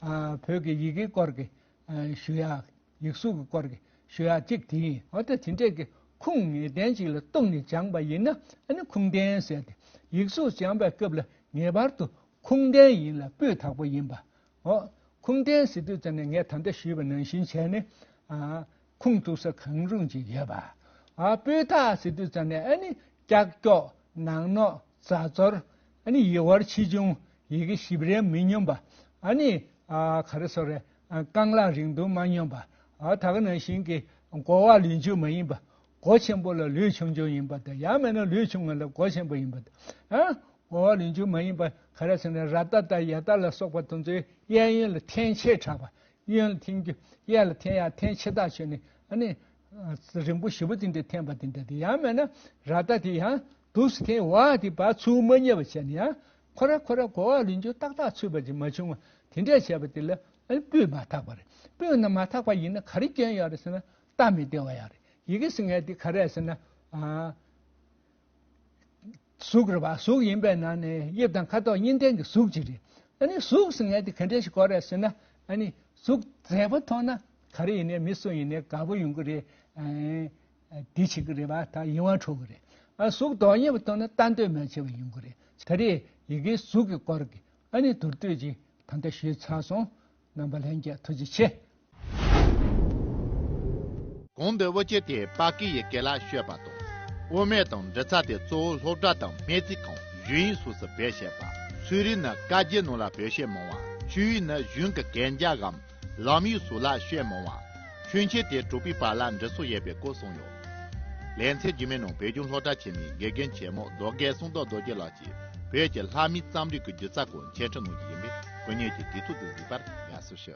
ཨ་བོད་ཀྱི་ཡི་གེའི་སྐོར་གྱི་ཨ་ཞུ་ཡག། ཡིག་གཟུགས་ཀྱི་སྐོར་གྱི་ཞུ་ཡག་གཅིག་དེ་ཡིན། འོ་ད་དེ་འདྲས་ཀྱི་ཁུངས་ངེས་གཏན་ཅིག་ལ་གཏུགས་ནས་སྦྱངས་པ་ཡིན་ན། ཨ་ནི་ཁུངས་ལྡན་ཟེར་ཏེ། ཡིག་གཟུགས་སྦྱངས་པའི་སྐབས་ལ་ངེས་པར་དུ་ཁུངས་ལྡན་ཡིན་ལ་སྤུས་དག་པོ་ཡིན་པ། འོ། ཁུངས་ལྡན་ཟེར་དུས་ཙམ་ནས་ངས་ད་ལྟ་ཞུས་པ་ནང་བཞིན་བྱས་ནས། ཨ་ཁུངས་གཏུགས་ས་གང་རུང་ཅིག་ཡོད་པ། ཨ་སྤུས་དག་ཟེར་དུས་ཙམ་ནས་ཨ་ནི་ཀྱག་ཀྱོག་ནག་ནོག་རྫ་འཛོར། ཨ་ནི་ཡིག་དབར་ཆེ་ཆུང་། ཡི་གེ་ཞིབ་རལ་མི་སྙོམས་པ། ཨ་ནི་ཨ་ག་རེ་ཟེར་དགོས་རེད། ཨ་རྐང་ལག་རིང་ཐུང་མ་སྙོམས་པ། ཨ་ད་ག་ནང་བཞིན་གྱི་མགོ་བ་ལུས་མཆུ་མ་ཡིན་པ། མགོ་ཆེན་པོ་ལ་ལུས་ཆུང་ཆུང་ཡིན་པ་དང་། ཡང་མིན་ན་ལུས་ཆུང་ངུ་ལ་མགོ་ཆེན་པོ་ཡིན་པ་དང་། ཨ་མགོ་བ་ལུས་མཆུ་མ་ཡིན་པ་ག་རེ་ཟེར་ན། ར་རྟ་དང་ཡ་རྟ་ལ་སོགས་པ་དེ་ཚོའི་གཡས་གཡོན་ལ་འཐེན་ཆེ་དྲགས་པ། གཡོན་ལ་འཐེན་རྒྱུ། གཡས་ལ་འཐེན་ཡག་འཐེན་ཆེ་དྲགས་བྱས་ནས། ཨ་ནི་ཨ་རིང་པོ་ཞེ་པོ་དེ་འདྲ་འཐེན་པ་དེ་འདྲ་དེ། ཡང་མིན་ན་ར་རྟ་དེ་ཡང་འདུག་སེ་འཐེན། འོ་དེ་བ་ཚུར་མ་རྙེད་པ་བྱས་ནས། ཡང་ཁོ་ར་ཁོ་ར་མགོ་བ་ལུས་མཆུ་ཏག་ཏག་ཚུད་པ་ཅིག་མ་བྱུང་བ་དེ་འདྲས་བྱས་པ་དེ་ལ་ཨ་ནི་སྤུས་མ་དག་པ་རེད། སྤུས་ན་མ་དག་པ་ཡིན་ན་ག་རེ་སྐྱོན་ཡོད་རེད་ཟེར་ན། སྟབས་མི་བདེ་བ་ཡོད་རེད། ཡི་གེ་ཟེར་མཁན་དེ་ག་རེ་རེད་ཟེར་ན། ཨ་གཟུགས་རེད་པ། གཟུགས་ཡིན་པའི་ནང་ནས་དབྱིབས་དང་ཁ་དོག་གཉིས་ལྡན་གྱི་གཟུགས་ཅིག་རེད། ཨ་ནི་གཟུགས་ཟེར་མཁན་དེ་ག་འདྲས་ཞིག་དགོས་རེད་ཟེར་ན། ཨ་ནི་གཟུགས་མཛེས་པོ་མཐོང་ན་ག་རེ་ཡིན་ནའི་མི་སུ་ཡིན་ནའི་དགའ་པོ་ཡོང་གི་རེད། ཨ་འདི་བྱེད་ཀྱི་རེད་པ། ད་ཡིད་དབང་འཕྲོག་གི་རེད། ཨ་གཟུགས་མདོག་ཉེས་པོ་མཐོང་ན་ལྟ་འདོད་མ་བྱེད་པ་ཡོང་གི་རེད། ད་རེས་ཡི་གེའི་གཟུགས་ཀྱི་སྐོར་གྱི་ཨ་ནི་མདོར་བསྡུས་ཅིག་ད་ལྟ་ཞུས་ཚར་སོང་། རྣམ་པ་ལྷན་རྒྱས་ཐུགས་རྗེ་ཆེ། གོང་དུ་དབུ་ཅན་དེ་པ་ཀི་ཡི་སྐད་ལ་བཤད་པ་དང་། དབུ་མེད་དང་འབྲི་ཚར་དེ་གཙོ་བོ་སློབ་གྲྭ་དང་སྨན་རྩིས་ཁང་། གཞུང་ཡིག་སོགས་སུ་བེད་སྤྱད་པ། ཚོས་རིགས་ནི་བཀའ་བརྒྱུད་ནང་ལ་བེད་སྤྱད་མང་བ། ཆོས་ཡིག་ནི་གཞུང་གི་གན་རྒྱའམ་ལམ་ཡིག་སོགས་ལ་བཤད་མང་བ། ཆོས་འཆད་དེ་གྲུབ་པའི་བར་ལ་འབྲི་སྲོལ་ཡོད་པའི་སྐོར་གསུངས་ཡོད། ལེ་ཚན་རྗེས་མའི་ནང་བོད་ལྗོངས་སློབ་གྲྭ་ཆེན་མོའི་དགེ་རྒན་ཆེན་མོ་རྡོ་རྒན་གསང་བདག་རྡོ་རྗེ་ལགས་ཀྱིས་བོད་ཀྱི་ལྷ་མིའི་རྩོམ་རིག་གི་སྒྱུ་རྩལ་སྐོར་འཆད་ཁྲིད་གནང་རྒྱུ་ཡིན་པས། སྐུ་ཉིད་ཀྱིས་དུས་ཚོད་དུ་གཟིགས་པར་དགའ་བསུ་ཞུ།